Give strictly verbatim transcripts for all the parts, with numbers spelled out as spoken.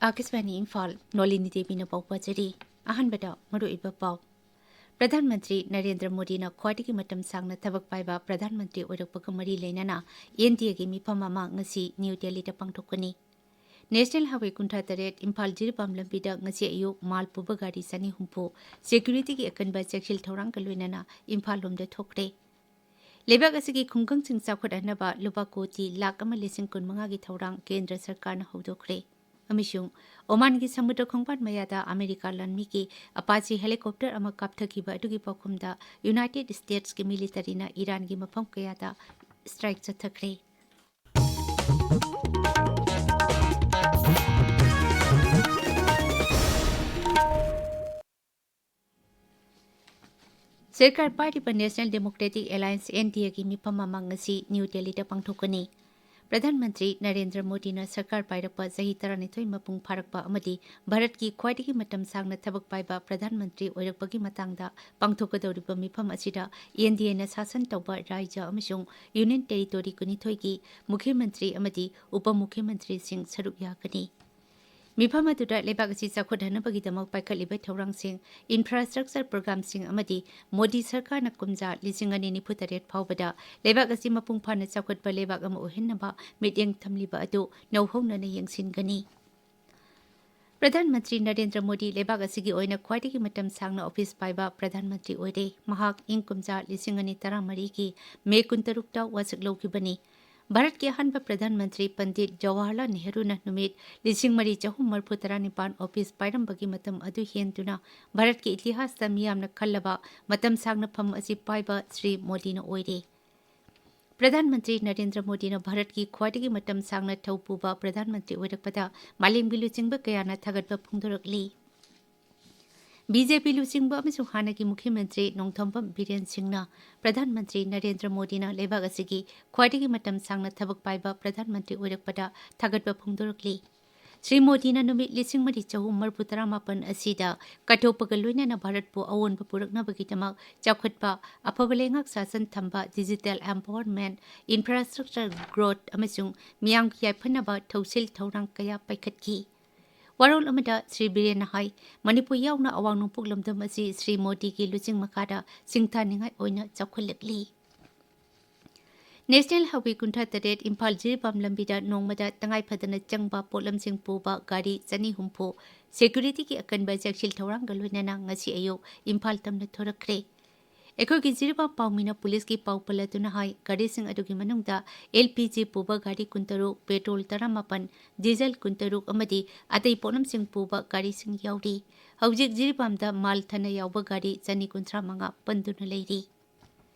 ꯑꯥꯀꯥꯁꯕꯥꯅꯤ ꯏꯝꯐꯥꯜ, ꯅꯣꯂꯤꯅꯤ ꯗꯦꯕꯤꯅ ꯄꯥꯎ ꯄꯥꯖꯔꯤ꯫ ꯑꯍꯥꯟꯕꯗ ꯃꯔꯨꯑꯣꯏꯕ ꯄꯥꯎ꯫ ꯄ꯭ꯔꯙꯥꯟ ꯃꯟꯇ꯭ꯔꯤ ꯅꯔꯦꯟꯗ꯭ꯔ ꯃꯣꯗꯤꯅ ꯈ꯭ꯋꯥꯏꯗꯒꯤ ꯃꯇꯝ ꯁꯥꯡꯅ ꯊꯕꯛ ꯄꯥꯏꯕ ꯄ꯭ꯔꯙꯥꯟ ꯃꯟꯇ꯭ꯔꯤ ꯑꯣꯏꯔꯛꯄꯒ ꯃꯔꯤ ꯂꯩꯅꯅ ꯑꯦꯟ ꯗꯤ ꯑꯦꯒꯤ ꯃꯤꯐꯝ ꯑꯃ ꯉꯁꯤ ꯅ꯭ꯌꯨ ꯗꯦꯜꯂꯤꯗ ꯄꯥꯡꯊꯣꯛꯀꯅꯤ꯫ ꯅꯦꯁꯅꯦꯜ ꯍꯥꯏꯋꯦ ꯀꯨꯟꯊ꯭ꯔꯥ ꯇꯔꯦꯠ ꯏꯝꯐꯥꯜ ꯖꯤꯔꯤꯕꯥꯝ ꯂꯝꯕꯤꯗ ꯉꯁꯤ ꯑꯌꯨꯛ ꯃꯥꯜ ꯄꯨꯕ ꯒꯥꯔꯤ ꯆꯅꯤ ꯍꯨꯝꯐꯨ ꯁꯦꯀ꯭ꯌꯨꯔꯤꯇꯤꯒꯤ ꯑꯀꯟꯕ ꯆꯦꯛꯁꯤꯜ ꯊꯧꯔꯥꯡꯒ ꯂꯣꯏꯅꯅ ꯏꯝꯐꯥꯜ ꯂꯣꯝꯗ ꯊꯣꯛꯈ꯭ꯔꯦ꯫ ꯂꯩꯕꯥꯛ ꯑꯁꯤꯒꯤ ꯈꯨꯡꯒꯪꯁꯤꯡ ꯆꯥꯎꯈꯠꯍꯟꯅꯕ ꯂꯨꯄꯥ ꯀꯣꯇꯤ ꯂꯥꯈ ꯑꯃ ꯂꯤꯁꯤꯡ ꯀꯨꯟ ꯃꯉꯥꯒꯤ ꯊꯧꯔꯥꯡ ꯀꯦꯟꯗ꯭ꯔ ꯁꯔꯀꯥꯔꯅ ꯍꯧꯗꯣꯛꯈ꯭ꯔꯦ꯫ ꯑꯃꯁꯨꯡ ꯑꯣꯃꯥꯟꯒꯤ ꯁꯃꯨꯗ꯭ꯔ ꯈꯣꯡꯕꯥꯟ ꯃꯌꯥꯗ ꯑꯃꯦꯔꯤꯀꯥ ꯂꯥꯟꯃꯤꯒꯤ ꯑꯄꯥꯆꯤ ꯍꯦꯂꯤꯀꯣꯞꯇꯔ ꯑꯃ ꯀꯥꯞꯊꯈꯤꯕ ꯑꯗꯨꯒꯤ ꯄꯥꯎꯈꯨꯝꯗ ꯌꯨꯅꯥꯏꯇꯦꯗ ꯁ꯭ꯇꯦꯠꯁꯀꯤ ꯃꯤꯂꯤꯇꯔꯤꯅ ꯏꯔꯥꯟꯒꯤ ꯃꯐꯝ ꯀꯌꯥꯗ ꯁ꯭ꯇ꯭ꯔꯥꯏꯛ ꯆꯠꯊꯈ꯭ꯔꯦ꯫ ꯁꯔꯀꯥꯔ ꯄꯥꯏꯔꯤꯕ national democratic alliance, N D ꯑꯦꯒꯤ ꯃꯤꯐꯝ ꯑꯃ ꯉꯁꯤ ꯅ꯭ꯌꯨ ꯗꯦꯜꯂꯤꯗ ꯄꯥꯡꯊꯣꯛꯀꯅꯤ꯫ ꯄ꯭ꯔꯙꯥꯟ ꯃꯟꯇ꯭ꯔꯤ ꯅꯔꯦꯟꯗ꯭ꯔ ꯃꯣꯗꯤꯅ ꯁꯔꯀꯥꯔ ꯄꯥꯏꯔꯛꯄ ꯆꯍꯤ ꯇꯔꯥꯅꯤꯊꯣꯏ ꯃꯄꯨꯡ ꯐꯥꯔꯛꯄ ꯑꯃꯗꯤ ꯚꯥꯔꯠꯀꯤ ꯈ꯭ꯋꯥꯏꯗꯒꯤ ꯃꯇꯝ ꯁꯥꯡꯅ ꯊꯕꯛ ꯄꯥꯏꯕ ꯄ꯭ꯔꯙꯥꯟ ꯃꯟꯇ꯭ꯔꯤ ꯑꯣꯏꯔꯛꯄꯒꯤ ꯃꯇꯥꯡꯗ ꯄꯥꯡꯊꯣꯛꯀꯗꯧꯔꯤꯕ ꯃꯤꯐꯝ ꯑꯁꯤꯗ ꯑꯦꯟ ꯗꯤ ꯑꯦꯅ ꯁꯥꯁꯟ ꯇꯧꯕ ꯔꯥꯖ꯭ꯌ ꯑꯃꯁꯨꯡ ꯌꯨꯅꯤꯌꯟ ꯇꯦꯔꯤꯇꯣꯔꯤ ꯀꯨꯟꯅꯤꯊꯣꯏꯒꯤ ꯃꯨꯈ꯭ꯌ ꯃꯟꯇ꯭ꯔꯤ ꯑꯃꯗꯤ ꯎꯄ ꯃꯨꯈ꯭ꯌ ꯃꯟꯇ꯭ꯔꯤꯁꯤꯡ ꯁꯔꯨꯛ ꯌꯥꯒꯅꯤ꯫ ꯃꯤꯐꯝ ꯑꯗꯨꯗ ꯂꯩꯕꯥꯛ ꯑꯁꯤ ꯆꯥꯎꯈꯠꯍꯟꯅꯕꯒꯤꯗꯃꯛ ꯄꯥꯏꯈꯠꯂꯤꯕ ꯊꯧꯔꯥꯡꯁꯤꯡ, ꯏꯟꯐ꯭ꯔꯥꯁ꯭ꯇ꯭ꯔꯛꯆꯔ ꯄ꯭ꯔꯣꯒ꯭ꯔꯥꯝꯁꯤꯡ ꯑꯃꯗꯤ ꯃꯣꯗꯤ ꯁꯔꯀꯥꯔꯅ ꯀꯨꯝꯖꯥ ꯂꯤꯁꯤꯡ ꯑꯅꯤ ꯅꯤꯐꯨ ꯇꯔꯦꯠ ꯐꯥꯎꯕꯗ ꯂꯩꯕꯥꯛ ꯑꯁꯤ ꯃꯄꯨꯡ ꯐꯥꯅ ꯆꯥꯎꯈꯠꯄ ꯂꯩꯕꯥꯛ ꯑꯃ ꯑꯣꯏꯍꯟꯅꯕ ꯃꯤꯠꯌꯦꯡ ꯊꯝꯂꯤꯕ ꯑꯗꯨ ꯅꯧꯍꯧꯅꯅ ꯌꯦꯡꯁꯤꯟꯒꯅꯤ꯫ ꯄ꯭ꯔꯙꯥꯟ ꯃꯟꯇ꯭ꯔꯤ ꯅꯔꯦꯟꯗ꯭ꯔ ꯃꯣꯗꯤ ꯂꯩꯕꯥꯛ ꯑꯁꯤꯒꯤ ꯑꯣꯏꯅ ꯈ꯭ꯋꯥꯏꯗꯒꯤ ꯃꯇꯝ ꯁꯥꯡꯅ ꯑꯣꯐꯤꯁ ꯄꯥꯏꯕ ꯄ꯭ꯔꯙꯥꯟ ꯃꯟꯇ꯭ꯔꯤ ꯑꯣꯏꯔꯦ꯫ ꯃꯍꯥꯛ ꯏꯪ ꯀꯨꯝꯖꯥ ꯂꯤꯁꯤꯡ ꯑꯅꯤ ꯇꯔꯥꯃꯔꯤꯒꯤ ꯃꯦ ꯀꯨꯟꯇꯔꯨꯛꯇ ꯋꯥꯁꯛ ꯂꯧꯈꯤꯕꯅꯤ꯫ ꯚꯥꯔꯠꯀꯤ ꯑꯍꯥꯟꯕ ꯄ꯭ꯔꯙꯥꯟ ꯃꯟꯇ꯭ꯔꯤ ꯄꯟꯗꯤꯠ ꯖꯋꯥꯍꯔꯂꯥꯜ ꯅꯦꯍꯔꯨꯅ ꯅꯨꯃꯤꯠ ꯂꯤꯁꯤꯡ ꯃꯔꯤ ꯆꯍꯨꯝ ꯃꯔꯤꯐꯨ ꯇꯔꯥꯅꯤꯄꯥꯟ ꯑꯣꯐꯤꯁ ꯄꯥꯏꯔꯝꯕꯒꯤ ꯃꯇꯝ ꯑꯗꯨ ꯍꯦꯟꯗꯨꯅ ꯚꯥꯔꯠꯀꯤ ꯏꯇꯤꯍꯥꯁꯇ ꯃꯤꯌꯥꯝꯅ ꯈꯜꯂꯕ ꯃꯇꯝ ꯁꯥꯡꯅ ꯐꯝ ꯑꯁꯤ ꯄꯥꯏꯕ ꯁ꯭ꯔꯤ ꯃꯣꯗꯤꯅ ꯑꯣꯏꯔꯦ꯫ ꯄ꯭ꯔꯙꯥꯟ ꯃꯟꯇ꯭ꯔꯤ ꯅꯔꯦꯟꯗ꯭ꯔ ꯃꯣꯗꯤꯅ ꯚꯥꯔꯠꯀꯤ ꯈ꯭ꯋꯥꯏꯗꯒꯤ ꯃꯇꯝ ꯁꯥꯡꯅ ꯊꯧ ꯄꯨꯕ ꯄ꯭ꯔꯙꯥꯟ ꯃꯟꯇ꯭ꯔꯤ ꯑꯣꯏꯔꯛꯄꯗ ꯃꯥꯂꯦꯝꯒꯤ ꯂꯨꯆꯤꯡꯕ ꯀꯌꯥꯅ ꯊꯥꯒꯠꯄ ꯐꯣꯡꯗꯣꯔꯛꯂꯤ꯫ ꯕꯤ ꯖꯦ ꯄꯤ ꯂꯨꯆꯤꯡꯕ ꯑꯃꯁꯨꯡ ꯍꯥꯟꯅꯒꯤ ꯃꯨꯈ꯭ꯌ ꯃꯟꯇ꯭ꯔꯤ ꯅꯣꯡꯊꯣꯝꯕꯝ ꯕꯤꯔꯦꯟ ꯁꯤꯡꯅ ꯄ꯭ꯔꯙꯥꯟ ꯃꯟꯇ꯭ꯔꯤ ꯅꯔꯦꯟꯗ꯭ꯔ ꯃꯣꯗꯤꯅ ꯂꯩꯕꯥꯛ ꯑꯁꯤꯒꯤ ꯈ꯭ꯋꯥꯏꯗꯒꯤ ꯃꯇꯝ ꯁꯥꯡꯅ ꯊꯕꯛ ꯄꯥꯏꯕ ꯄ꯭ꯔꯙꯥꯟ ꯃꯟꯇ꯭ꯔꯤ ꯑꯣꯏꯔꯛꯄꯗ ꯊꯥꯒꯠꯄ ꯐꯣꯡꯗꯣꯔꯛꯂꯤ꯫ ꯁ꯭ꯔꯤ ꯃꯣꯗꯤꯅ ꯅꯨꯃꯤꯠ ꯂꯤꯁꯤꯡ ꯃꯔꯤ ꯆꯍꯨꯝ ꯃꯔꯤꯐꯨ ꯇꯔꯥꯃꯥꯄꯟ ꯑꯁꯤꯗ ꯀꯠꯊꯣꯛꯄꯒ ꯂꯣꯏꯅꯅ ꯚꯥꯔꯠꯄꯨ ꯑꯑꯣꯟꯕ ꯄꯨꯔꯛꯅꯕꯒꯤꯗꯃꯛ ꯆꯥꯎꯈꯠꯄ, ꯑꯐꯕ ꯂꯩꯉꯥꯛ ꯁꯥꯁꯟ ꯊꯝꯕ, ꯗꯤꯖꯤꯇꯦꯜ ꯑꯦꯝꯄꯥꯋꯔꯃꯦꯟꯠ, ꯏꯟꯐ꯭ꯔꯥꯁ꯭ꯇ꯭ꯔꯛꯆꯔ ꯒ꯭ꯔꯣꯊ ꯑꯃꯁꯨꯡ ꯃꯤꯌꯥꯝꯒꯤ ꯌꯥꯏꯐꯅꯕ ꯊꯧꯁꯤꯜ ꯊꯧꯔꯥꯡ ꯀꯌꯥ ꯄꯥꯏꯈꯠꯈꯤ꯫ ꯋꯥꯔꯣꯜ ꯑꯃꯗ ꯁ꯭ꯔꯤ ꯕꯤꯔꯦꯟꯅ ꯍꯥꯏ, ꯃꯅꯤꯄꯨꯔ ꯌꯥꯎꯅ ꯑꯋꯥꯡ ꯅꯣꯡꯄꯣꯛ ꯂꯝꯗꯝ ꯑꯁꯤ ꯁ꯭ꯔꯤ ꯃꯣꯗꯤꯒꯤ ꯂꯨꯆꯤꯡ ꯃꯈꯥꯗ ꯁꯤꯡꯊꯥꯅꯤꯡꯉꯥꯏ ꯑꯣꯏꯅ ꯆꯥꯎꯈꯠꯂꯛꯂꯤ꯫ National Highway ꯀꯨꯟꯊ꯭ꯔꯥ ꯇꯔꯦꯠ ꯏꯝꯐꯥꯜ ꯖꯤꯔꯤꯕꯥꯝ ꯂꯝꯕꯤꯗ ꯅꯣꯡꯃꯗ ꯇꯉꯥꯏ ꯐꯗꯅ ꯆꯪꯕ ꯄꯣꯠꯂꯝꯁꯤꯡ ꯄꯨꯕ ꯒꯥꯔꯤ ꯆꯅꯤ ꯍꯨꯝꯐꯨ securityꯒꯤ ꯑꯀꯟꯕ ꯆꯦꯛꯁꯤꯜ ꯊꯧꯔꯥꯡꯒ ꯂꯣꯏꯅꯅ ꯉꯁꯤ ꯑꯌꯨꯛ ꯏꯝꯐꯥꯜ ꯇꯝꯅ ꯊꯣꯔꯛꯈ꯭ꯔꯦ꯫ ꯑꯩꯈꯣꯏꯒꯤ ꯖꯤꯔꯤꯕꯥꯝ ꯄꯥꯎꯃꯤꯅ ꯄꯨꯂꯤꯁꯀꯤ ꯄꯥꯎ ꯄꯜꯂꯗꯨꯅ ꯍꯥꯏ, ꯒꯥꯔꯤꯁꯤꯡ ꯑꯗꯨꯒꯤ ꯃꯅꯨꯡꯗ L P G ꯄꯨꯕ ꯒꯥꯔꯤ ꯀꯨꯟꯇꯔꯨꯛ, petrol ꯇꯔꯥꯃꯥꯄꯟ, diesel ꯀꯨꯟꯇꯔꯨꯛ ꯑꯃꯗꯤ ꯑꯇꯩ ꯄꯣꯠꯂꯝꯁꯤꯡ ꯄꯨꯕ ꯒꯥꯔꯤꯁꯤꯡ ꯌꯥꯎꯔꯤ꯫ ꯍꯧꯖꯤꯛ ꯖꯤꯔꯤꯕꯥꯝꯗ ꯃꯥꯜ ꯊꯟꯅ ꯌꯥꯎꯕ ꯒꯥꯔꯤ ꯆꯅꯤ ꯀꯨꯟꯊ꯭ꯔꯥ ꯃꯉꯥ ꯄꯟꯗꯨꯅ ꯂꯩꯔꯤ꯫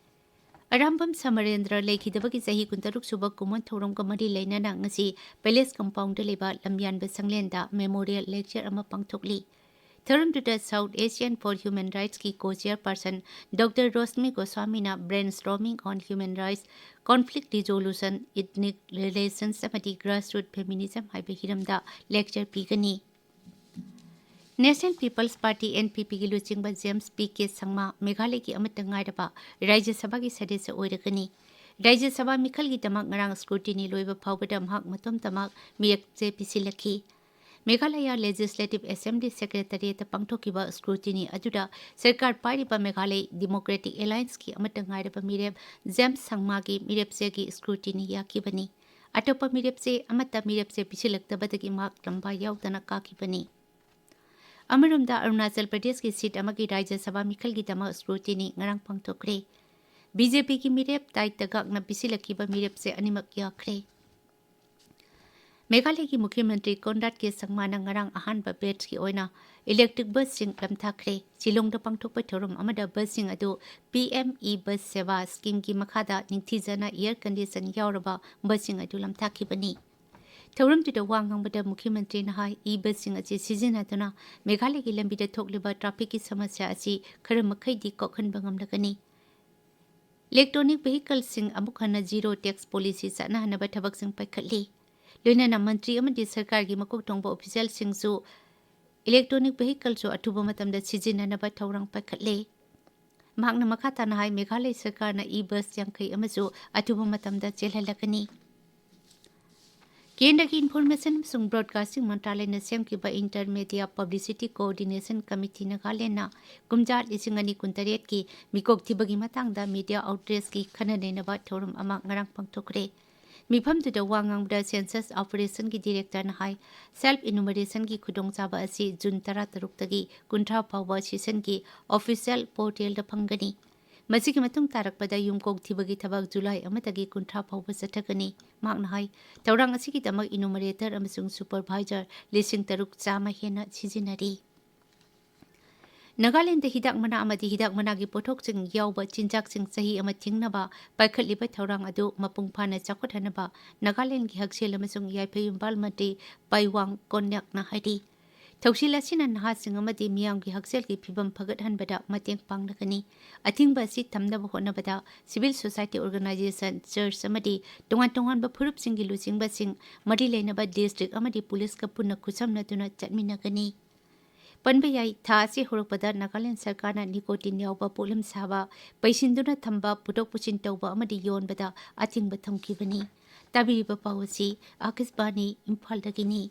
ꯑꯔꯥꯝꯕꯝ ꯁꯃꯔꯦꯟꯗ꯭ꯔ ꯂꯩꯈꯤꯗꯕꯒꯤ ꯆꯍꯤ ꯀꯨꯟꯇꯔꯨꯛ ꯁꯨꯕ ꯀꯨꯝꯑꯣꯟ ꯊꯧꯔꯝꯒ ꯃꯔꯤ ꯂꯩꯅꯅ ꯉꯁꯤ Palace Compoundꯗ ꯂꯩꯕ ꯂꯝꯌꯥꯟꯕ ꯁꯪꯂꯦꯟꯗ memorial lecture ꯑꯃ ꯄꯥꯡꯊꯣꯛꯂꯤ꯫ ꯊꯧꯔꯝꯗꯨꯗ South Asian for Human Rightsꯀꯤ co-chairperson Doctor Roshmi Goswamiꯅ Brainstorming on Human Rights, Conflict Resolution, Ethnic Relations ꯑꯃꯗꯤ Grassroots Feminism ꯍꯥꯏꯕ ꯍꯤꯔꯝꯗ lecture ꯄꯤꯒꯅꯤ꯫ National People's Party, NPPꯒꯤ ꯂꯨꯆꯤꯡꯕ ꯖꯦꯝꯁ ꯄꯤ ꯀꯦ ꯁꯪꯃꯥ ꯃꯦꯘꯥꯂꯌꯒꯤ ꯑꯃꯠꯇ ꯉꯥꯏꯔꯕ ꯔꯥꯖ꯭ꯌ ꯁꯚꯥꯒꯤ ꯁꯗꯁ꯭ꯌ ꯑꯣꯏꯔꯒꯅꯤ꯫ ꯔꯥꯖ꯭ꯌ ꯁꯚꯥ ꯃꯤꯈꯜꯒꯤꯗꯃꯛ ꯉꯔꯥꯡ scrutiny ꯂꯣꯏꯕ ꯐꯥꯎꯕꯗ ꯃꯍꯥꯛ ꯃꯇꯣꯝꯇꯃꯛ ꯃꯤꯔꯦꯞ ꯆꯦ ꯄꯤꯁꯤꯜꯂꯛꯈꯤ꯫ Meghalaya Legislative Assembly Secretariatꯇ ꯄꯥꯡꯊꯣꯛꯈꯤꯕ scrutiny ꯑꯗꯨꯗ ꯁꯔꯀꯥꯔ ꯄꯥꯏꯔꯤꯕ ꯃꯦꯘꯥꯂꯌ Democratic Allianceꯀꯤ ꯑꯃꯠꯇ ꯉꯥꯏꯔꯕ ꯃꯤꯔꯦꯞ ꯖꯦꯝꯁ ꯁꯪꯃꯥꯒꯤ ꯃꯤꯔꯦꯞ ꯆꯦꯒꯤ scrutiny ꯌꯥꯈꯤꯕꯅꯤ꯫ ꯑꯇꯣꯞꯄ ꯃꯤꯔꯦꯞ ꯆꯦ ꯑꯃꯠꯇ ꯃꯤꯔꯦꯞ ꯆꯦ ꯄꯤꯁꯤꯜꯂꯛꯇꯕꯗꯒꯤ ꯃꯍꯥꯛ ꯂꯝꯕꯥ ꯌꯥꯎꯗꯅ ꯀꯥꯈꯤꯕꯅꯤ꯫ ꯑꯃꯔꯣꯝꯗ ꯑꯔꯨꯅꯥꯆꯜ ꯄ꯭ꯔꯗꯦꯁꯀꯤ seat ꯑꯃꯒꯤ ꯔꯥꯖ꯭ꯌ ꯁꯚꯥ ꯃꯤꯈꯜꯒꯤꯗꯃꯛ scrutiny ꯉꯔꯥꯡ ꯄꯥꯡꯊꯣꯛꯈ꯭ꯔꯦ꯫ BJPꯒꯤ ꯃꯤꯔꯦꯞ ꯇꯥꯏ ꯇꯒꯥꯛꯅ ꯄꯤꯁꯤꯜꯂꯛꯈꯤꯕ ꯃꯤꯔꯦꯞ ꯆꯦ ꯑꯅꯤꯃꯛ ꯌꯥꯈ꯭ꯔꯦ꯫ ꯃꯦꯘꯥꯂꯌꯒꯤ ꯃꯨꯈ꯭ꯌ ꯃꯟꯇ꯭ꯔꯤ ꯀꯣꯟꯔꯥꯗ ꯀꯦ ꯁꯪꯃꯥꯅ ꯉꯔꯥꯡ ꯑꯍꯥꯟꯕ batchꯀꯤ ꯑꯣꯏꯅ electric busꯁꯤꯡ ꯂꯝꯊꯥꯈ꯭ꯔꯦ꯫ ꯁꯤꯂꯣꯡꯗ ꯄꯥꯡꯊꯣꯛꯄ ꯊꯧꯔꯝ ꯑꯃꯗ busꯁꯤꯡ ꯑꯗꯨ PM e-bus Seva schemeꯒꯤ ꯃꯈꯥꯗ ꯅꯤꯡꯊꯤꯖꯅ air condition ꯌꯥꯎꯔꯕ busꯁꯤꯡ ꯑꯗꯨ ꯂꯝꯊꯥꯈꯤꯕꯅꯤ꯫ ꯊꯧꯔꯝꯗꯨꯗ ꯋꯥ ꯉꯥꯡꯕꯗ ꯃꯨꯈ꯭ꯌ ꯃꯟꯇ꯭ꯔꯤꯅ ꯍꯥꯏ, e-busꯁꯤꯡ ꯑꯁꯤ ꯁꯤꯖꯤꯟꯅꯗꯨꯅ ꯃꯦꯘꯥꯂꯌꯒꯤ ꯂꯝꯕꯤꯗ ꯊꯣꯛꯂꯤꯕ trafficꯀꯤ ꯁꯃꯁ꯭ꯌꯥ ꯑꯁꯤ ꯈꯔ ꯃꯈꯩꯗꯤ ꯀꯣꯛꯍꯟꯕ ꯉꯝꯂꯒꯅꯤ꯫ Electronic vehicleꯁꯤꯡ ꯑꯃꯨꯛ ꯍꯟꯅ zero tax policy ꯆꯠꯅꯍꯟꯅꯕ ꯊꯕꯛꯁꯤꯡ ꯄꯥꯏꯈꯠꯂꯤ꯫ ꯂꯣꯏꯅꯅ ꯃꯟꯇ꯭ꯔꯤ ꯑꯃꯗꯤ ꯁꯔꯀꯥꯔꯒꯤ ꯃꯀꯣꯛ ꯊꯣꯡꯕ officialꯁꯤꯡꯁꯨ electronic vehicleꯁꯨ ꯑꯊꯨꯕ ꯃꯇꯝꯗ ꯁꯤꯖꯤꯟꯅꯅꯕ ꯊꯧꯔꯥꯡ ꯄꯥꯏꯈꯠꯂꯦ꯫ ꯃꯍꯥꯛꯅ ꯃꯈꯥ ꯇꯥꯅ ꯍꯥꯏ, ꯃꯦꯘꯥꯂꯌ ꯁꯔꯀꯥꯔꯅ e-bus ꯌꯥꯡꯈꯩ ꯑꯃꯁꯨ ꯑꯊꯨꯕ ꯃꯇꯝꯗ ꯆꯦꯜꯍꯜꯂꯛꯀꯅꯤ꯫ ꯀꯦꯟꯗ꯭ꯔꯒꯤ ꯏꯟꯐꯣꯔꯃꯦꯁꯟ ꯑꯃꯁꯨꯡ ꯕ꯭ꯔꯣꯗꯀꯥꯁꯇꯤꯡ ꯃꯟꯇ꯭ꯔꯥꯂꯌꯅ ꯁꯦꯝꯈꯤꯕ Inter Media Publicity Coordination Committee ꯅꯥꯒꯥꯂꯦꯟꯗꯅ ꯀꯨꯝꯖꯥ ꯂꯤꯁꯤꯡ ꯑꯅꯤ ꯀꯨꯟꯇꯔꯦꯠꯀꯤ ꯃꯤꯀꯣꯛ ꯊꯤꯕꯒꯤ ꯃꯇꯥꯡꯗ ꯃꯤꯗꯤꯌꯥ ꯑꯥꯎꯠꯔꯦꯖꯀꯤ ꯈꯟꯅ ꯅꯩꯅꯕ ꯊꯧꯔꯝ ꯑꯃ ꯉꯔꯥꯡ ꯄꯥꯡꯊꯣꯛꯈ꯭ꯔꯦ꯫ ꯃꯤꯐꯝꯗꯨꯗ ꯋꯥ ꯉꯥꯡꯕꯗ ꯁꯦꯟꯁꯁ ꯑꯣꯄꯔꯦꯁꯟꯒꯤ ꯗꯤꯔꯦꯛꯇꯔꯅ ꯍꯥꯏ, ꯁꯦꯜꯐ ꯏꯅꯨꯃꯔꯦꯁꯟꯒꯤ ꯈꯨꯗꯣꯡꯆꯥꯕ ꯑꯁꯤ ꯖꯨꯟ ꯇꯔꯥꯇꯔꯨꯛꯇꯒꯤ ꯀꯨꯟꯊ꯭ꯔꯥ ꯐꯥꯎꯕ ꯁꯦꯁꯟꯒꯤ ꯑꯣꯐꯤꯁꯤꯌꯦꯜ ꯄꯣꯔꯇꯦꯜꯗ ꯐꯪꯒꯅꯤ꯫ ꯃꯁꯤꯒꯤ ꯃꯇꯨꯡ ꯇꯥꯔꯛꯄꯗ ꯌꯨꯝꯀꯣꯛ ꯊꯤꯕꯒꯤ ꯊꯕꯛ ꯖꯨꯂꯥꯏ ꯑꯃꯗꯒꯤ ꯀꯨꯟꯊ꯭ꯔꯥ ꯐꯥꯎꯕ ꯆꯠꯊꯒꯅꯤ꯫ ꯃꯍꯥꯛꯅ ꯍꯥꯏ, ꯊꯧꯔꯥꯡ ꯑꯁꯤꯒꯤꯗꯃꯛ ꯏꯅꯨꯃꯔꯦꯇꯔ ꯑꯃꯁꯨꯡ ꯁꯨꯄꯔꯚꯥꯏꯖꯔ ꯂꯤꯁꯤꯡ ꯇꯔꯨꯛ ꯆꯥꯝꯃ ꯍꯦꯟꯅ ꯁꯤꯖꯤꯟꯅꯔꯤ꯫ ꯅꯥꯒꯥꯂꯦꯟꯗ ꯍꯤꯗꯥꯛ ꯃꯅꯥ ꯑꯃꯗꯤ ꯍꯤꯗꯥꯛ ꯃꯅꯥꯒꯤ ꯄꯣꯠꯊꯣꯛꯁꯤꯡ ꯌꯥꯎꯕ ꯆꯤꯟꯖꯥꯛꯁꯤꯡ ꯆꯍꯤ ꯑꯃ ꯊꯤꯡꯅꯕ ꯄꯥꯏꯈꯠꯂꯤꯕ ꯊꯧꯔꯥꯡ ꯑꯗꯨ ꯃꯄꯨꯡ ꯐꯥꯅ ꯆꯥꯎꯈꯠꯍꯟꯅꯕ ꯅꯥꯒꯥꯂꯦꯟꯒꯤ ꯍꯛꯁꯦꯜ ꯑꯃꯁꯨꯡ ꯌꯥꯏꯐ ꯌꯨꯝꯕꯥꯜ ꯃꯟꯇ꯭ꯔꯤ ꯄꯥꯏꯋꯥꯡ ꯀꯣꯟꯌꯥꯛꯅ ꯍꯥꯏꯔꯤ꯫ ꯊꯧꯁꯤꯜ ꯑꯁꯤꯅ ꯅꯍꯥꯁꯤꯡ ꯑꯃꯗꯤ ꯃꯤꯌꯥꯝꯒꯤ ꯍꯛꯁꯦꯜꯒꯤ ꯐꯤꯕꯝ ꯐꯒꯠꯍꯟꯕꯗ ꯃꯇꯦꯡ ꯄꯥꯡꯂꯒꯅꯤ꯫ ꯑꯊꯤꯡꯕ ꯑꯁꯤ ꯊꯝꯅꯕ ꯍꯣꯠꯅꯕꯗ ꯁꯤꯚꯤꯜ ꯁꯣꯁꯥꯏꯇꯤ ꯑꯣꯔꯒꯅꯥꯏꯖꯦꯁꯟ, ꯆꯔꯆ ꯑꯃꯗꯤ ꯇꯣꯉꯥꯟ ꯇꯣꯉꯥꯟꯕ ꯐꯨꯔꯨꯞꯁꯤꯡꯒꯤ ꯂꯨꯆꯤꯡꯕꯁꯤꯡ, ꯃꯔꯤ ꯂꯩꯅꯕ ꯗꯤꯁꯇ꯭ꯔꯤꯛ ꯑꯃꯗꯤ ꯄꯨꯂꯤꯁꯀ ꯄꯨꯟꯅ ꯈꯨꯠꯁꯝꯅꯗꯨꯅ ꯆꯠꯃꯤꯟꯅꯒꯅꯤ꯫ ꯄꯟꯕ ꯌꯥꯏ, ꯊꯥ ꯑꯁꯤ ꯍꯧꯔꯛꯄꯗ ꯅꯥꯒꯥꯂꯦꯟ ꯁꯔꯀꯥꯔꯅ ꯅꯤꯀꯣꯇꯤꯟ ꯌꯥꯎꯕ ꯄꯣꯠꯂꯝ ꯁꯥꯕ, ꯄꯩꯁꯤꯟꯗꯨꯅ ꯊꯝꯕ, ꯄꯨꯊꯣꯛ ꯄꯨꯁꯤꯟ ꯇꯧꯕ ꯑꯃꯗꯤ ꯌꯣꯟꯕꯗ ꯑꯊꯤꯡꯕ ꯊꯝꯈꯤꯕꯅꯤ꯫ ꯇꯥꯕꯤꯔꯤꯕ ꯄꯥꯎ ꯑꯁꯤ ꯑꯥꯀꯥꯁꯕꯥꯅꯤ ꯏꯝꯐꯥꯜꯗꯒꯤꯅꯤ꯫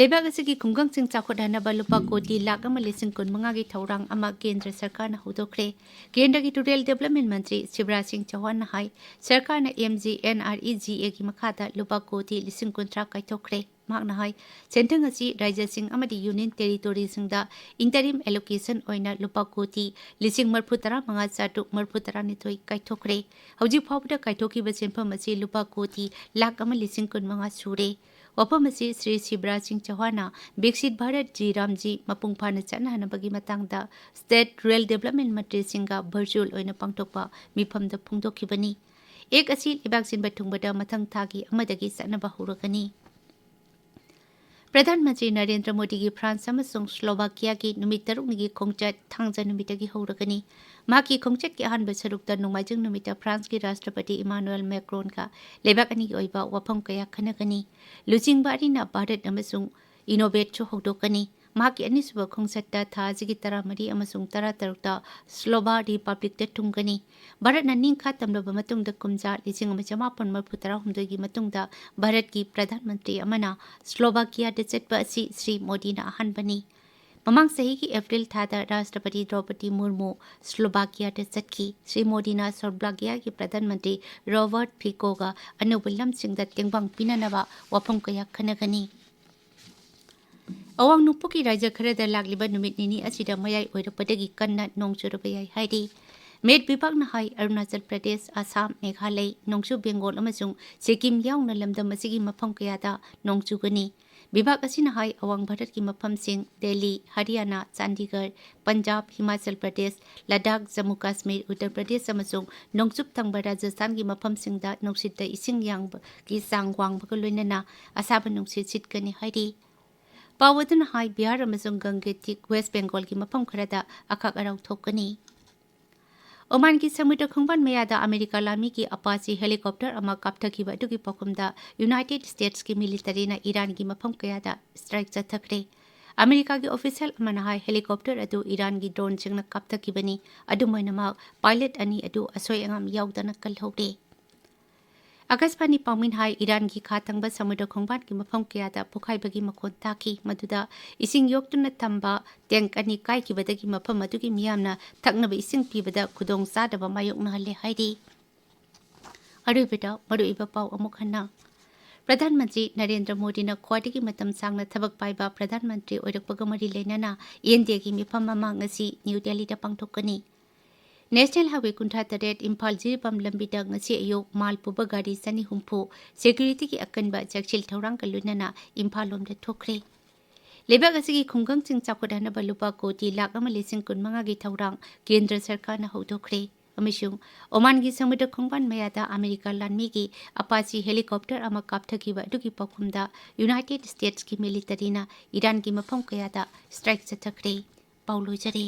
ꯂꯩꯕꯥꯛ ꯑꯁꯤꯒꯤ ꯈꯨꯡꯒꯪꯁꯤꯡ ꯆꯥꯎꯈꯠꯍꯟꯅꯕ ꯂꯨꯄꯥ ꯀꯣꯇꯤ ꯂꯥꯈ ꯑꯃ ꯂꯤꯁꯤꯡ ꯀꯨꯟꯃꯉꯥꯒꯤ ꯊꯧꯔꯥꯡ ꯑꯃ ꯀꯦꯟꯗ꯭ꯔ ꯁꯔꯀꯥꯔꯅ ꯍꯧꯗꯣꯛꯈ꯭ꯔꯦ꯫ ꯀꯦꯟꯗ꯭ꯔꯒꯤ ꯔꯨꯔꯦꯜ ꯗꯦꯕꯂꯞꯃꯦꯟ ꯃꯟꯇ꯭ꯔꯤ ꯁꯤꯕꯔꯥꯖ ꯁꯤꯡ ꯆꯧꯍꯥꯟꯅ ꯍꯥꯏ, ꯁꯔꯀꯥꯔꯅ M G N R E G Aꯒꯤ ꯃꯈꯥꯗ ꯂꯨꯄꯥ ꯀꯣꯇꯤ ꯂꯤꯁꯤꯡ ꯀꯨꯟꯊ꯭ꯔꯥ ꯀꯥꯏꯊꯣꯛꯈ꯭ꯔꯦ꯫ ꯃꯍꯥꯛꯅ ꯍꯥꯏ, ꯁꯦꯟꯊꯪ ꯑꯁꯤ ꯔꯥꯖ꯭ꯌꯁꯤꯡ ꯑꯃꯗꯤ ꯌꯨꯅꯤꯌꯟ ꯇꯦꯔꯤꯇꯣꯔꯤꯁꯤꯡꯗ ꯏꯟꯇꯔꯤꯝ ꯑꯦꯂꯣꯀꯦꯁꯟ ꯑꯣꯏꯅ ꯂꯨꯄꯥ ꯀꯣꯇꯤ ꯂꯤꯁꯤꯡ ꯃꯔꯤꯐꯨ ꯇꯔꯥ ꯃꯉꯥ ꯆꯥꯇ꯭ꯔꯨꯛ ꯃꯔꯤꯐꯨ ꯇꯔꯥꯅꯤꯊꯣꯏ ꯀꯥꯏꯊꯣꯛꯈ꯭ꯔꯦ꯫ ꯍꯧꯖꯤꯛ ꯐꯥꯎꯕꯗ ꯀꯥꯏꯊꯣꯛꯈꯤꯕ ꯁꯦꯟꯐꯝ ꯑꯁꯤ ꯂꯨꯄꯥ ꯀꯣꯇꯤ ꯂꯥꯈ ꯑꯃ ꯂꯤꯁꯤꯡ ꯀꯨꯟꯃꯉꯥ ꯁꯨꯔꯦ꯫ ꯋꯥꯐꯝ ꯑꯁꯤ ꯁ꯭ꯔꯤ ꯁꯤꯕꯔꯥꯖ ꯁꯤꯡ ꯆꯧꯍꯥꯟꯅ ꯕꯤꯛꯁꯤꯠ ꯚꯥꯔꯠ ꯖꯤ ꯔꯥꯝꯖꯤ ꯃꯄꯨꯡ ꯐꯥꯅ ꯆꯠꯅꯍꯟꯅꯕꯒꯤ ꯃꯇꯥꯡꯗ ꯁ꯭ꯇꯦꯠ ꯔꯨꯔꯦꯜ ꯗꯦꯕꯂꯞꯃꯦꯟ ꯃꯟꯇ꯭ꯔꯤꯁꯤꯡꯒ ꯚꯔꯆꯨꯑꯦꯜ ꯑꯣꯏꯅ ꯄꯥꯡꯊꯣꯛꯄ ꯃꯤꯐꯝꯗ ꯐꯣꯡꯗꯣꯛꯈꯤꯕꯅꯤ꯫ ꯑꯦꯛ ꯑꯁꯤ ꯂꯩꯕꯥꯛ ꯁꯤꯟꯕ ꯊꯨꯡꯕꯗ ꯃꯊꯪ ꯊꯥꯒꯤ ꯑꯃꯗꯒꯤ ꯆꯠꯅꯕ ꯍꯧꯔꯒꯅꯤ꯫ ꯄ꯭ꯔꯙꯥꯟ ꯃꯟꯇ꯭ꯔꯤ ꯅꯔꯦꯟꯗ꯭ꯔ ꯃꯣꯗꯤꯒꯤ ꯐ꯭ꯔꯥꯟꯁ ꯑꯃꯁꯨꯡ ꯁ꯭ꯂꯣꯚꯥꯀꯤꯌꯥꯒꯤ ꯅꯨꯃꯤꯠ ꯇꯔꯨꯛꯅꯤꯒꯤ ꯈꯣꯡꯆꯠ ꯊꯥꯡꯖ ꯅꯨꯃꯤꯠꯇꯒꯤ ꯍꯧꯔꯒꯅꯤ꯫ ꯃꯍꯥꯛꯀꯤ ꯈꯣꯡꯆꯠꯀꯤ ꯑꯍꯥꯟꯕ ꯁꯔꯨꯛꯇ ꯅꯣꯡꯃꯥꯏꯖꯤꯡ ꯅꯨꯃꯤꯠꯇ ꯐ꯭ꯔꯥꯟꯁꯀꯤ ꯔꯥꯁꯇ꯭ꯔꯄꯇꯤ ꯏꯃꯥꯅꯨꯑꯦꯜ ꯃꯦꯀ꯭ꯔꯣꯟꯒ ꯂꯩꯕꯥꯛ ꯑꯅꯤꯒꯤ ꯑꯣꯏꯕ ꯋꯥꯐꯝ ꯀꯌꯥ ꯈꯟꯅꯒꯅꯤ꯫ ꯂꯨꯆꯤꯡꯕ ꯑꯅꯤꯅ ꯚꯥꯔꯠ ꯑꯃꯁꯨꯡ ꯏꯅꯣꯚꯦꯠꯁꯨ ꯍꯧꯗꯣꯛꯀꯅꯤ꯫ ꯃꯍꯥꯛꯀꯤ ꯑꯅꯤꯁꯨꯕ ꯈꯣꯡꯆꯠꯇ ꯊꯥ ꯑꯁꯤꯒꯤ ꯇꯔꯥꯃꯔꯤ ꯑꯃꯁꯨꯡ ꯇꯔꯥꯇꯔꯨꯛꯇ ꯁ꯭ꯂꯣꯚꯥ ꯔꯤꯄꯕ꯭ꯂꯤꯛꯇ ꯊꯨꯡꯒꯅꯤ꯫ ꯚꯥꯔꯠꯅ ꯅꯤꯡꯈꯥ ꯇꯝꯂꯕ ꯃꯇꯨꯡꯗ ꯀꯨꯝꯖꯥ ꯂꯤꯁꯤꯡ ꯑꯃ ꯆꯃꯥꯄꯟ ꯃꯔꯤꯐꯨ ꯇꯔꯥꯍꯨꯝꯗꯣꯏꯒꯤ ꯃꯇꯨꯡꯗ ꯚꯥꯔꯠꯀꯤ ꯄ꯭ꯔꯙꯥꯟ ꯃꯟꯇ꯭ꯔꯤ ꯑꯃꯅ ꯁ꯭ꯂꯣꯚꯥꯀꯤꯌꯥꯗ ꯆꯠꯄ ꯑꯁꯤ ꯁ꯭ꯔꯤ ꯃꯣꯗꯤꯅ ꯑꯍꯥꯟꯕꯅꯤ꯫ ꯃꯃꯥꯡ ꯆꯍꯤꯒꯤ ꯑꯦꯄ꯭ꯔꯤꯜ ꯊꯥꯗ ꯔꯥꯁꯇ꯭ꯔꯄꯇꯤ ꯗ꯭ꯔꯧꯄꯗꯤ ꯃꯨꯔꯃꯨ ꯁ꯭ꯂꯣꯚꯥꯀꯤꯌꯥꯗ ꯆꯠꯈꯤ꯫ ꯁ꯭ꯔꯤ ꯃꯣꯗꯤꯅ ꯁ꯭ꯂꯣꯚꯥꯀꯤꯌꯥꯒꯤ ꯄ꯭ꯔꯙꯥꯟ ꯃꯟꯇ꯭ꯔꯤ ꯔꯣꯕꯔꯠ ꯐꯤꯀꯣꯒ ꯑꯅꯧꯕ ꯂꯝꯁꯤꯡꯗ ꯇꯦꯡꯕꯥꯡ ꯄꯤꯅꯅꯕ ꯋꯥꯐꯝ ꯀꯌꯥ ꯈꯟꯅꯒꯅꯤ꯫ ꯑꯋꯥꯡ ꯅꯣꯡꯄꯣꯛꯀꯤ ꯔꯥꯖ꯭ꯌ ꯈꯔꯗ ꯂꯥꯛꯂꯤꯕ ꯅꯨꯃꯤꯠ ꯅꯤꯅꯤ ꯑꯁꯤꯗ ꯃꯌꯥꯏ ꯑꯣꯏꯔꯛꯄꯗꯒꯤ ꯀꯟꯅ ꯅꯣꯡ ꯆꯨꯔꯕ ꯌꯥꯏ ꯍꯥꯏꯔꯤ꯫ ꯃꯦꯠ ꯕꯤꯚꯥꯛꯅ ꯍꯥꯏ, ꯑꯔꯨꯅꯥꯆꯜ ꯄ꯭ꯔꯗꯦꯁ, ꯑꯁꯥꯝ, ꯃꯦꯘꯥꯂꯩ, ꯅꯣꯡꯆꯨꯞ ꯕꯦꯡꯒꯣꯜ ꯑꯃꯁꯨꯡ ꯁꯤꯛꯀꯤꯝ ꯌꯥꯎꯅ ꯂꯝꯗꯝ ꯑꯁꯤꯒꯤ ꯃꯐꯝ ꯀꯌꯥꯗ ꯅꯣꯡ ꯆꯨꯒꯅꯤ꯫ ꯕꯤꯚꯥꯛ ꯑꯁꯤꯅ ꯍꯥꯏ, ꯑꯋꯥꯡ ꯚꯥꯔꯠꯀꯤ ꯃꯐꯝꯁꯤꯡ ꯗꯦꯜꯂꯤ, ꯍꯔꯤꯌꯥꯅꯥ, ꯆꯥꯟꯗꯤꯒꯔ, ꯄꯟꯖꯥꯕ, ꯍꯤꯃꯥꯆꯜ ꯄ꯭ꯔꯗꯦꯁ, ꯂꯗꯥꯈ, ꯖꯝꯃꯨ ꯀꯥꯁꯃꯤꯔ, ꯎꯠꯇꯔ ꯄ꯭ꯔꯗꯦꯁ ꯑꯃꯁꯨꯡ ꯅꯣꯡꯆꯨꯞ ꯊꯪꯕ ꯔꯥꯖꯁꯊꯥꯟꯒꯤ ꯃꯐꯝꯁꯤꯡꯗ ꯅꯨꯡꯁꯤꯠꯇ ꯏꯁꯤꯡ ꯌꯥꯡꯕꯒꯤ ꯆꯥꯡ ꯋꯥꯡꯕꯒ ꯂꯣꯏꯅꯅ ꯑꯁꯥꯕ ꯅꯨꯡꯁꯤꯠ ꯁꯤꯠꯀꯅꯤ ꯍꯥꯏꯔꯤ꯫ ꯄꯥꯎ ꯑꯗꯨꯅ ꯍꯥꯏ, ꯕꯤꯍꯥꯔ ꯑꯃꯁꯨꯡ ꯒꯪꯒꯦꯇꯤꯛ ꯋꯦꯁ ꯕꯦꯡꯒꯣꯜꯒꯤ ꯃꯐꯝ ꯈꯔꯗ ꯑꯈꯥꯛ ꯑꯔꯥꯎ ꯊꯣꯛꯀꯅꯤ꯫ ꯑꯣꯃꯥꯟꯒꯤ ꯁꯃꯨꯗ꯭ꯔ ꯈꯣꯡꯕꯥꯟ ꯃꯌꯥꯗ ꯑꯃꯦꯔꯤꯀꯥ ꯂꯥꯟꯃꯤꯒꯤ ꯑꯄꯥꯆꯤ ꯍꯦꯂꯤꯀꯣꯞꯇꯔ ꯑꯃ ꯀꯥꯞꯊꯈꯤꯕ ꯑꯗꯨꯒꯤ ꯄꯥꯎꯈꯨꯝꯗ ꯌꯨꯅꯥꯏꯇꯦꯗ ꯁ꯭ꯇꯦꯠꯁꯀꯤ ꯃꯤꯂꯤꯇꯔꯤꯅ ꯏꯔꯥꯟꯒꯤ ꯃꯐꯝ ꯀꯌꯥꯗ ꯁ꯭ꯇ꯭ꯔꯥꯏꯛ ꯆꯠꯊꯈ꯭ꯔꯦ꯫ ꯑꯃꯦꯔꯤꯀꯥꯒꯤ ꯑꯣꯐꯤꯁꯤꯌꯦꯜ ꯑꯃꯅ ꯍꯥꯏ, ꯍꯦꯂꯤꯀꯣꯞꯇꯔ ꯑꯗꯨ ꯏꯔꯥꯟꯒꯤ ꯗ꯭ꯔꯣꯟꯁꯤꯡꯅ ꯀꯥꯞꯊꯈꯤꯕꯅꯤ꯫ ꯑꯗꯨꯝ ꯑꯣꯏꯅꯃꯛ, ꯄꯥꯏꯂꯠ ꯑꯅꯤ ꯑꯗꯨ ꯑꯁꯣꯏ ꯑꯉꯥꯝ ꯌꯥꯎꯗꯅ ꯀꯜꯍꯧꯔꯦ꯫ ꯑꯀꯥꯁꯕꯥꯅꯤ ꯄꯥꯎꯃꯤꯅ ꯍꯥꯏ, ꯏꯔꯥꯟꯒꯤ ꯈꯥ ꯊꯪꯕ ꯁꯃꯨꯗ꯭ꯔ ꯈꯣꯡꯕꯥꯟꯒꯤ ꯃꯐꯝ ꯀꯌꯥꯗ ꯄꯣꯈꯥꯏꯕꯒꯤ ꯃꯈꯣꯟ ꯇꯥꯈꯤ, ꯃꯗꯨꯗ ꯏꯁꯤꯡ ꯌꯣꯛꯇꯨꯅ ꯊꯝꯕ ꯇꯦꯡꯛ ꯑꯅꯤ ꯀꯥꯏꯈꯤꯕꯗꯒꯤ ꯃꯐꯝ ꯑꯗꯨꯒꯤ ꯃꯤꯌꯥꯝꯅ ꯊꯛꯅꯕ ꯏꯁꯤꯡ ꯄꯤꯕꯗ ꯈꯨꯗꯣꯡꯆꯥꯗꯕ ꯃꯥꯌꯣꯛꯅꯍꯜꯂꯦ ꯍꯥꯏꯔꯤ꯫ ꯑꯔꯣꯏꯕꯗ ꯃꯔꯨꯑꯣꯏꯕ ꯄꯥꯎ ꯑꯃꯨꯛ ꯍꯟꯅ꯫ ꯄ꯭ꯔꯙꯥꯟ ꯃꯟꯇ꯭ꯔꯤ ꯅꯔꯦꯟꯗ꯭ꯔ ꯃꯣꯗꯤꯅ ꯈ꯭ꯋꯥꯏꯗꯒꯤ ꯃꯇꯝ ꯁꯥꯡꯅ ꯊꯕꯛ ꯄꯥꯏꯕ ꯄ꯭ꯔꯙꯥꯟ ꯃꯟꯇ꯭ꯔꯤ ꯑꯣꯏꯔꯛꯄꯒ ꯃꯔꯤ ꯂꯩꯅꯅ ꯏꯟꯗꯤꯌꯥꯒꯤ ꯃꯤꯐꯝ ꯑꯃ ꯉꯁꯤ ꯅ꯭ꯌꯨ ꯗꯦꯜꯂꯤꯗ ꯄꯥꯡꯊꯣꯛꯀꯅꯤ꯫ ꯅꯦꯁꯅꯦꯜ ꯍꯥꯏꯋꯦ ꯀꯨꯟꯊ꯭ꯔꯥ ꯇꯔꯦꯠ ꯏꯝꯐꯥꯜ ꯖꯤꯔꯤꯕꯥꯝ ꯂꯝꯕꯤꯗ ꯉꯁꯤ ꯑꯌꯨꯛ ꯃꯥꯜ ꯄꯨꯕ ꯒꯥꯔꯤ ꯆꯅꯤ ꯍꯨꯝꯐꯨ ꯁꯦꯀ꯭ꯌꯨꯔꯤꯇꯤꯒꯤ ꯑꯀꯟꯕ ꯆꯦꯛꯁꯤꯜ ꯊꯧꯔꯥꯡꯒ ꯂꯣꯏꯅꯅ ꯏꯝꯐꯥꯜ ꯂꯣꯝꯗ ꯊꯣꯛꯈ꯭ꯔꯦ꯫ ꯂꯩꯕꯥꯛ ꯑꯁꯤꯒꯤ ꯈꯨꯡꯒꯪꯁꯤꯡ ꯆꯥꯎꯈꯠꯍꯟꯅꯕ ꯂꯨꯄꯥ ꯀꯣꯇꯤ ꯂꯥꯈ ꯑꯃ ꯂꯤꯁꯤꯡ ꯀꯨꯟꯃꯉꯥꯒꯤ ꯊꯧꯔꯥꯡ ꯀꯦꯟꯗ꯭ꯔ ꯁꯔꯀꯥꯔꯅ ꯍꯧꯗꯣꯛꯈ꯭ꯔꯦ꯫ ꯑꯃꯁꯨꯡ ꯑꯣꯃꯥꯟꯒꯤ ꯁꯃꯨꯗ꯭ꯔ ꯈꯣꯡꯕꯥꯟ ꯃꯌꯥꯗ ꯑꯃꯦꯔꯤꯀꯥ ꯂꯥꯟꯃꯤꯒꯤ ꯑꯄꯥꯆꯤ ꯍꯦꯂꯤꯀꯣꯞꯇꯔ ꯑꯃ ꯀꯥꯞꯊꯈꯤꯕ ꯑꯗꯨꯒꯤ ꯄꯥꯎꯈꯨꯝꯗ ꯌꯨꯅꯥꯏꯇꯦꯗ ꯁ꯭ꯇꯦꯠꯁꯀꯤ ꯃꯤꯂꯤꯇꯔꯤꯅ ꯏꯔꯥꯟꯒꯤ ꯃꯐꯝ ꯀꯌꯥꯗ ꯁ꯭ꯇ꯭ꯔꯥꯏꯛ ꯆꯠꯊꯈ꯭ꯔꯦ꯫ ꯄꯥꯎ ꯂꯣꯏꯖꯔꯦ꯫